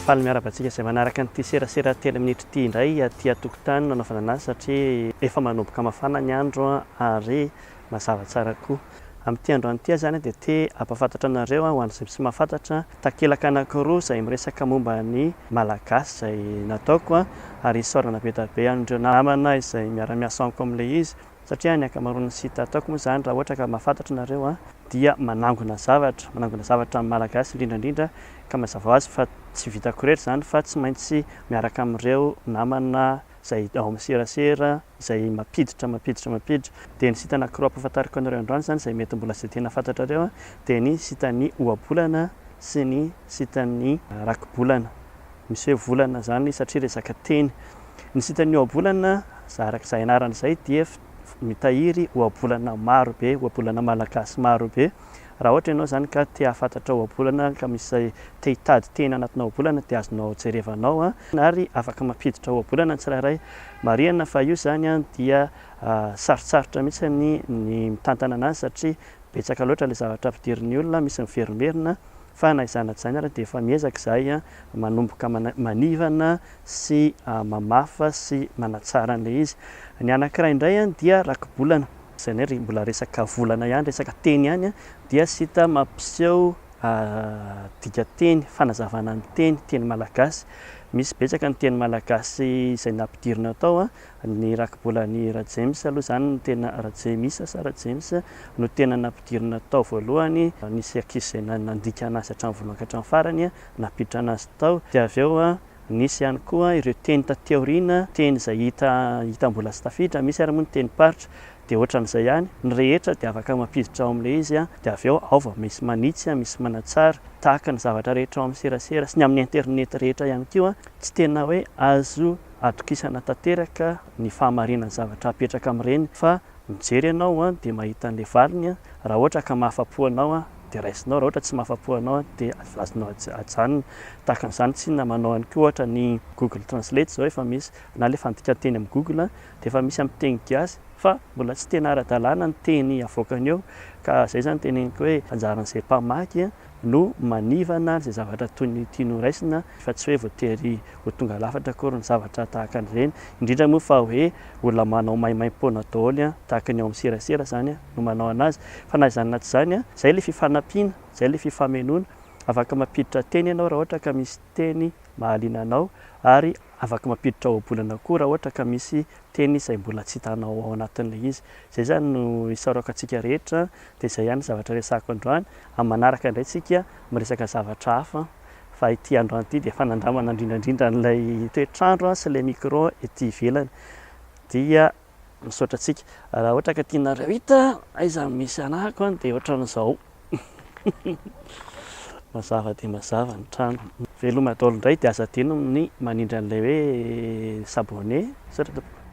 Faly miarahaba antsika izay manaraka an'ity serasera telo minitra ity indray aty an-tokotany no anaovana anazy satria efa manomboka mafana ny andro ary mazava tsara koa. Amin'ity androany ity aho izany dia te hampahafantatra anareo ho an'izay tsy mahafantatra takelaka anankiroa izay miresaka momba ny Malagasy izay nataoko ary isaorana be dia be an'ireo namana izay miara-miasa amiko amin'ilay izy satria ny ankamaroan'ny site ataoko moa izany raha ohatra ka mahafantatra nareo dia manangona zavatra, manangona zavatra amin'ny Malagasy indrindra indrindra ka mazava ho azy fa tsy vitako irery izany fa tsy maintsy miaraka amin'ireo namana izay ao amin'ny serasera izay mampiditra mampiditra mampiditra. Dia ny site anankiroa ampahafantariko anareo androany izany izay mety mbola tsy dia tena fantatrareo dia ny site-n'ny ohabolana sy ny site-n'ny rakibolana. Misy hoe volana izany satria resaka teny. Ny site-n'ny ohabolana araka izay anarany izay dia mitahiry ohabolana maro be, ohabolana malagasy maro be. Raha ohatra ianao izany ka te hahafantatra ohabolana ka misy te hitady teny anatina ohabolana dia azonao jerevana ao ary afaka mampiditra ohabolana ny tsirairay. Marihana fa io izany dia sarotsarotra mihitsy ny mitantana anazy satria betsaka loatra ilay zavatra ampidirin'ny olona, misy miverimberina fa na izany na tsy izany ary dia efa miezaka izahay manomboka manivana sy mamafa sy manatsara an'ilay izy. Ny anankiray indray dia rakibolana, izany hoe mbola resaka volana ihany, resaka teny ihany dia site mampiseho dikanteny, fanazavana ny teny, teny malagasy. Misy betsaka ny teny malagasy izay nampidirina tao, ny rakibolan'i Rajames aloha izany no tena, Rajemisa sa Rajames no tena nampidirina tao voalohany, nisy ankizy izay nandika anazy hatramin'ny voalohany ka hatramin'ny farany, nampiditra anazy tao, dia avy eo nisy ihany koa ireo teny taty aoriana, teny izay hita hita mbola tsy tafiditra, misy ary moa ny tenim-paritra, dia ohatran'izay ihany, ny rehetra dia afaka mampiditra ao amin'ilay izy, dia avy eo ao vao misy manitsy, misy manatsara, tahaka ny zavatra rehetra ao amin'ny serasera sy ny amin'ny internet rehetra ihany koa, tsy tena hoe azo atokisana tanteraka ny fahamarinan'ny zavatra apetraka amin'ireny fa Mijery ianao an dia mahita an'ilay valiny an, raha ohatra ka mahafa-po anao an dia raisinao, raha ohatra tsy mahafa-po anao an dia azonao ajanona. Tahaka an'izany tsinona manao ihany koa ohatra ny Google Translate izao efa misy na ilay fandikan-teny amin'ny Google dia efa misy amin'ny teny gasy fa mbola tsy tena ara-dalàna ny teny avoakany eo ka izay izany teneniko hoe anjaran'izay mpamaky no manivana izay zavatra toy ny tiany ho raisina fa tsy hoe voatery ho tonga lafatra akory ny zavatra tahaka an'ireny, indrindra moa fa hoe olona manao maimaimpoana daholo tahaka ny ao amin'ny serasera izany no manao an'azy, fa na izany na tsy izany, izay ilay fifanampiana, izay ilay fifamenoana, afaka mampiditra teny ianao raha ohatra ka misy teny mahaliana anao ary afaka mampiditra ohabolana koa raha ohatra ka misy teny izay mbola tsy hitanao ao anatin'ilay izy. Izay izany no isaorako antsika rehetra, dia izay ihany ny zavatra resahako androany, amin'ny manaraka indray tsika miresaka zavatra hafa. Fa ity androany ity dia fanandramana indrindra indrindra an'ilay toetr'andro sy ilay micro ety ivelany. Dia misaotra antsika. Raha ohatra ka tianareo hita aiza no misy anahako dia ohatran'izao. Mazava dia mazava ny trano. Veloma daholo indray dia aza adino ny manindry an'ilay hoe s'abonner. Misaotra tompoko.